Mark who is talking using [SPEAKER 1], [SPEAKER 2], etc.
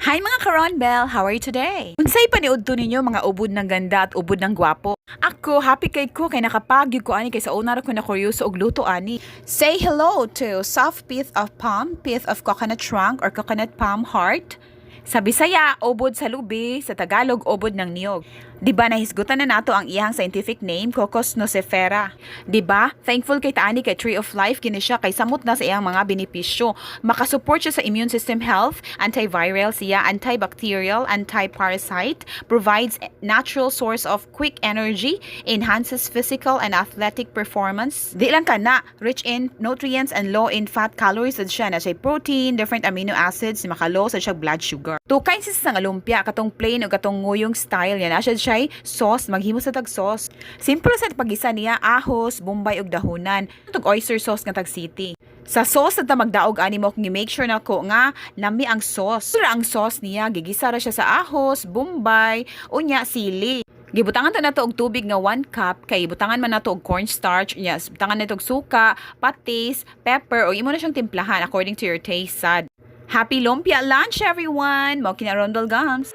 [SPEAKER 1] Hi, mga ka-Ronbel! How are you today? Unsay paniudto ninyo, mga ubod ng ganda at ubod ng gwapo? Ako, happy kay ko kay nakapagyo ko ani kay sa una ra ko na kuryoso og luto ani. Say hello to soft pith of palm, pith of coconut trunk, or coconut palm heart. Sa Bisaya, ubod sa lubi; sa Tagalog, ubod ng niyog. Di ba nahisgutan na nato ang iyang scientific name, Cocos nucifera? Di ba? Thankful kay taani kay Tree of Life kini siya kay samot na sa iyang mga benepisyo. Makasupport siya sa immune system health, antiviral siya, antibacterial, anti-parasite, provides natural source of quick energy, enhances physical and athletic performance. Di lang kana, rich in nutrients and low in fat calories sad siya na siya protein, different amino acids, makalow sa siya blood sugar. Two kinds sa nga lumpia, katong plain o katong nguyong style yan. Na siya siya sauce, maghimo sa tag sauce. Simple sa pagisa niya, ahos, bombay ug dahunan. Tug oyster sauce nga tag city. Sa sauce sa ta magdaog ani mo kung make sure na ko nga lami ang sauce. Ra ang sauce niya, gigisa ra siya sa ahos, bombay, unya sili. Gibutangan ta nato og tubig nga 1 cup kay butangan man nato og cornstarch, yes, butangan nato og suka, patis, pepper o imo na siyang timplahan according to your taste sad. Happy lumpia lunch, everyone. Mao kina Rondel Gums.